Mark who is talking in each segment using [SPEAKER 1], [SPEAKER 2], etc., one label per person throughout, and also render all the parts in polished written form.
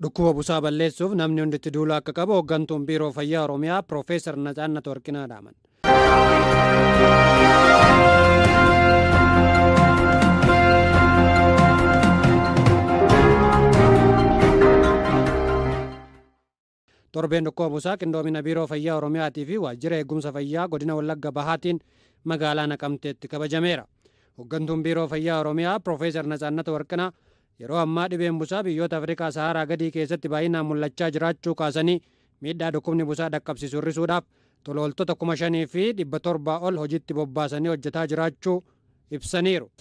[SPEAKER 1] Dhukkuba busaa balleessuuf namni hundi itti duuluu akka qabu hooggantuun Biiroo Fayyaa Oromiyaa Piroofeesar Natsaannat Warqinaa dhaaman. Torbeen dhukkuba busaa qindoomina Biiroo Fayyaa Oromiyaatii fi Waajjira Eegumsa Fayyaa Godina Wallagga Bahaatiin magaalaa Naqamteetti kabajameera. Hoggantuun Biiroo Fayyaa Oromiyaa Piroofeesar Natsaannat Warqinaa yeroo ammaa dhibeen busaa biyyoota Afrikaa Saharaa gadii keessatti baay'inaan mul'achaa jiraachuu kaasanii, miidhaa dhukkubni busaa dhaqqabsiisu hir'isuudhaaf tola ooltota 5,700 ol hojiitti bobbaasanii hojjetaa jiraachuu ibsaniiru.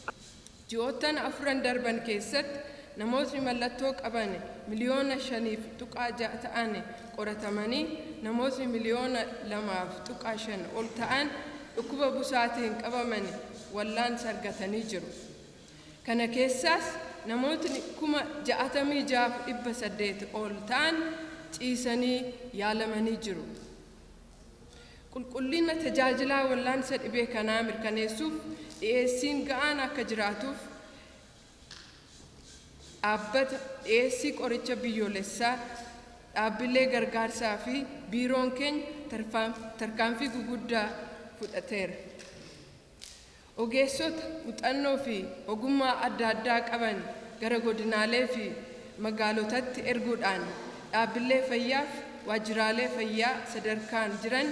[SPEAKER 2] Ji'oottan afuran darban keessatti namootni mallattoo qaban miliyoona 5.6 ta'an qoratamanii namootni miliyoona 2.5 ol ta'an dhukkuba busaatiin qabaman wallaansa argatanii jiru. Kana keessaas namootni 66,800 ol ta'an ciisanii yaalamanii jiru. Qulqullina tajaajilaa wallaansa dhibee kanaa mirkaneessuuf dhiyeessiin ga'aan akka jiraatuuf Dhaabbata Dhiyeessii Qoricha Biyyoolessaa, dhaabbilee gargaarsaa fi biiroon keenya tarkaanfii guguddaa fudhateera. Ogeessota muxannoo fi ogummaa adda addaa qaban gara godinaalee fi magaalotatti erguudhaan dhaabbilee fayyaaf waajjiraalee fayyaa sadarkaan jiran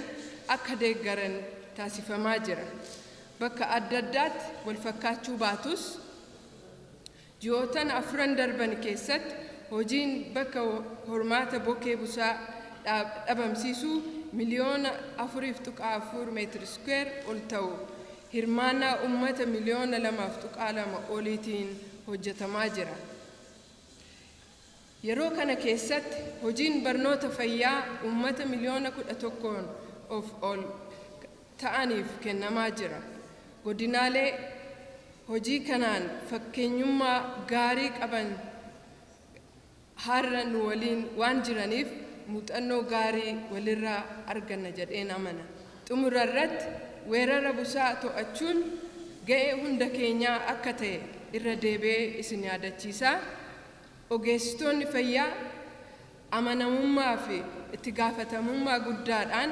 [SPEAKER 2] akka deeggaran taasifamaa jira. Bakka adda addaatti walfakkaachuu baatus, ji'oottan afuran darban keessatti hojiin bakka hormaata bokee busaa dhabamsiisuu miliyoona 4.4 meter square ol ta'u hirmaannaa ummata miliyoona 2.2 oliitiin hojjetamaa jira. Yeroo kana keessatti hojiin barnoota fayyaa ummata miliyoona 11n of ol ta'aniif kennamaa jira. Godinaalee hojii kanaan fakkeenyummaa gaarii qaban har'a nu waliin waan jiraniif muuxannoo gaarii walirraa arganna jedheen amana. Xumurarratti, weerara busaa to'achuun ga'ee hunda keenyaa akka ta'e irra deebi'ee isin yaadachiisaa, ogeessitoonni fayyaa amanamummaa fi itti gaafatamummaa guddaadhaan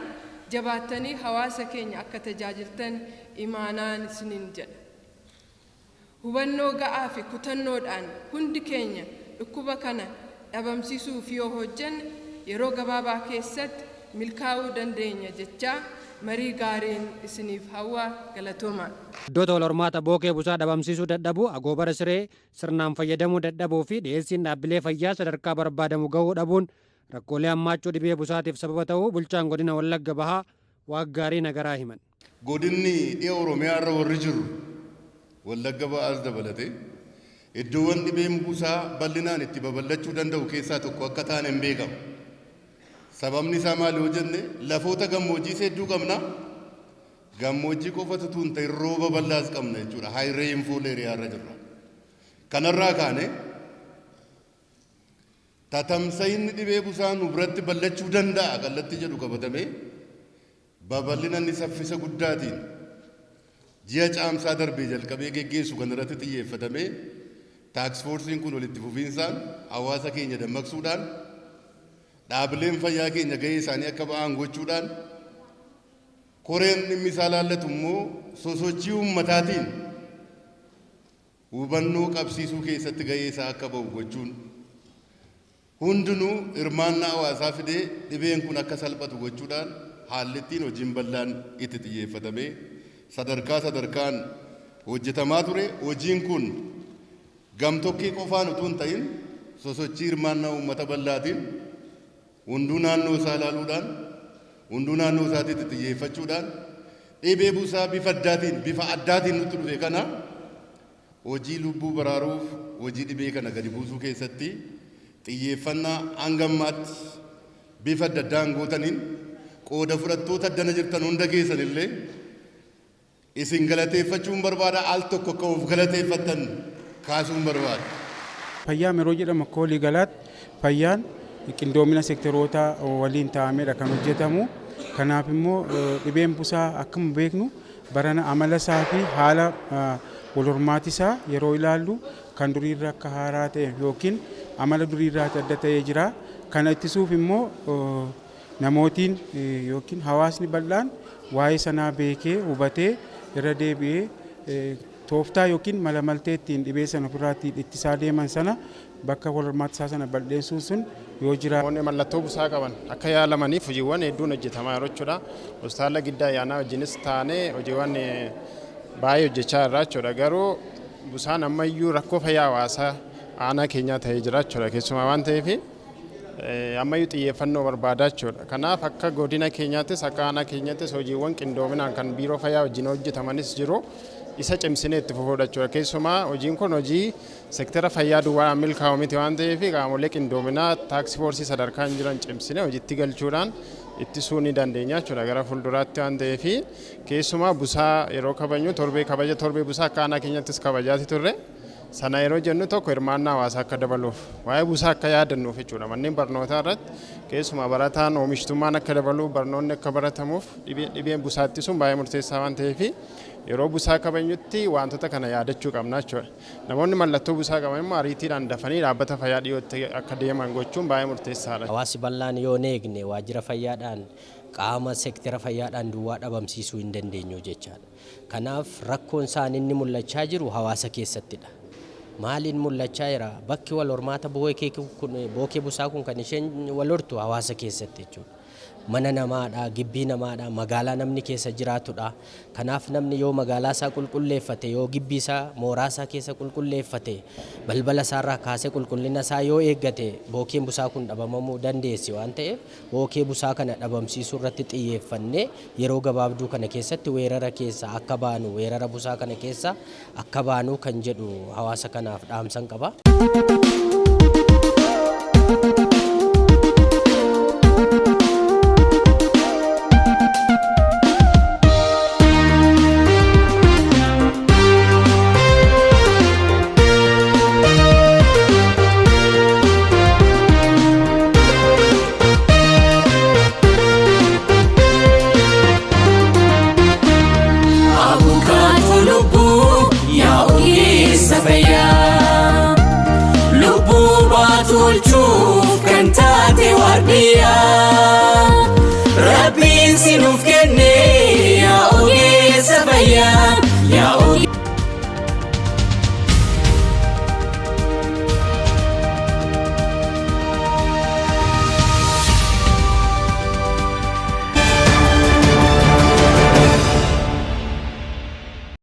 [SPEAKER 2] jabaattanii hawaasa keenya akka tajaajiltan imaanaan isiniin jedha. Hubannoo ga'aa fi kutannoodhaan hundi keenya dhukkuba kana dhabamsiisuuf yoo hojjenne yeroo gabaabaa keessatti milkaa'uu dandeenya jechaa marii gaariin isiniif hawwa. Galatoomaa.
[SPEAKER 1] Maddoota wal hormaata bookee busaa dhabamsiisuu dadhabuu, agoobara siree sirnaan fayyadamuu dadhabuu fi dhiyeessiin dhaabbilee fayyaa sadarkaa barbaadamu gahuu dhabuun rakkoolee hammaachuu dhibee busaatiif sababa ta'uu bulchaan godina Wallagga Bahaa Waaqgaarii Nagaraa himan.
[SPEAKER 3] Godinni dhiha Oromiyaa irra warri jirru, Wallagga Bahaas dabalatee, iddoowwan dhibeen busaa bal'inaan itti babal'achuu danda'u keessaa tokko akka taane hin beekama. Sababni isaa maali yoo jenne, lafoota gammoojjiis hedduu qabna. Gammoojjii qofatu utuu hin ta'in rooba bal'aas qabna jechuudha. High rainfall area irra jirra. Kanarraa kaane tatamsa'inni dhibee busaa nu biratti bal'achuu danda'a kallattii jedhu qabatamee babal'ina inni saffisa guddaatiin ji'a Caamsaa darbee jalqabee geggeessu kan irratti xiyyeeffatamee taaksfoorsiin kun walitti fufiinsaan hawaasa keenya dammaqsuudhaan, dhaabileen fayyaa keenya gahee isaanii akka ba'an gochuudhaan, koreen dhimmi isaa laallatu immoo sosochii uummataatiin hubannoo qabsiisuu keessatti gahee isaa akka ba'u gochuun, hundinuu hirmaannaa hawaasaa fidee dhibeen kun akka salphatu gochuudhaan haalli ittiin hojiin bal'aan itti xiyyeeffatamee sadarkaa sadarkaan hojjetamaa ture. Hojiin kun gamtokkee qofaan utuu hin ta'in sosochii hirmaannaa uummata bal'aatiin hunduu naannoo isaa ilaaluudhaan, hunduu naannoo isaatiitti xiyyeeffachuudhaan dhibee busaa bifa addaatiin nutti dhufe kana hojii lubbuu baraaruuf, hojii dhibee kana gadi buusuu keessatti xiyyeeffannaa hanga ammaatti bifa adda addaan gootaniin qooda fudhattoota addana jirtan hunda keessan illee isin galateeffachuun barbaada, al tokko akka of galateeffattan kaasuun barbaada.
[SPEAKER 4] Fayyaan yeroo jedhamu akka walii galaatti fayyaan qindoomina seektaroota waliin ta'ameedha kan hojjetamu. Kanaaf immoo dhibeen busaa akkuma beeknu barana amala isaa fi haala wal hormaati isaa yeroo ilaallu kan duriirra akka haaraa ta'e yookiin amala duriirraa adda ta'ee jira. Kana ittisuuf immoo namootiin yookiin hawaasni bal'aan waa'ee sanaa beekee hubatee irra deebi'ee tooftaa yookiin mala maltee ittiin dhibee sana ofirraa ittisaa deeman sana bakka wal hormaatisaa sana bal'eessuun sun yoo jira.
[SPEAKER 5] Namoonni mallattoo busaa qaban akka yaalamaniif hojiiwwan hedduun hojjetamaa jiru jechuudha. Hospitaala Giddaa Ayyaanaa wajjinis taanee hojiiwwan baay'ee hojjechaa jirra jechuudha. Garuu busaan ammayyuu rakkoo fayyaa hawaasaa aanaa keenyaa ta'ee jira jechuudha. Keessumaa waan ta'eef ammayyuu xiyyeeffannoo barbaada jechuudha. Kanaaf akka godina keenyaattis akka aanaa keenyaattis hojiiwwan qindoominaan kan biiroo fayyaa wajjin hojjetamanis jiru. Isa cimsinee itti fufuudha jechuudha. Keessumaa hojiin kun hojii seektara fayyaa duwwaa milkaa'u miti waan ta'eef qaamolee qindoominaa taaksii foorsii sadarkaan jiran cimsinee hojiitti galchuudhaan ittisuu ni dandeenya jechuudha gara fuulduraatti waan ta'eef keessumaa busaa yeroo kabajnu torbee kabaja torbee busaa akka aanaa keenyattis kabajaati turre. Sana yeroo jennu tokko hirmaannaa hawaasaa akka dabaluuf waa'ee busaa akka yaadannuuf jechuudha. Manneen barnootaa irratti keessumaa barataan oomishtummaan akka dabaluuf barnoonni akka baratamuuf dhibeen busaa ittisuun baay'ee murteessaa waan ta'eef yeroo busaa kabajnutti wantoota kana yaadachuu qabna jechuudha. Namoonni mallattoo busaa qaban immoo ariitiidhaan dafanii dhaabbata fayyaa dhiyootti akka deeman gochuun baay'ee murteessaadha.
[SPEAKER 6] Hawaasi bal'aan yoo hin eegne waajjira fayyaadhaan qaama seektara fayyaadhaan duwwaa dhabamsiisuu hin dandeenyu jechaadha. Kanaaf rakkoon isaan inni mul'achaa jiru hawaasa keessattidha. Maaliin mul'achaa jira? Bakki wal hormaata bookee busaa kun kan isheen wal hortu hawaasa keessatti jechuudha. Mana namaadha, gibbii namaadha, magaalaa namni keessa jiraatudha. Kanaaf namni yoo magaalaa isaa qulqulleeffate, yoo gibbii isaa mooraa isaa keessa qulqulleeffate, balbala isaarraa kaasee qulqullina isaa yoo eeggate bookeen busaa kun dhabamamuu dandeessi waan ta'eef bookee busaa kana dhabamsiisuu irratti xiyyeeffannee yeroo gabaabduu kana keessatti weerara keessa akka baanu, weerara busaa kana keessa akka baanu kan jedhu hawaasa kanaaf dhaamsan qaba.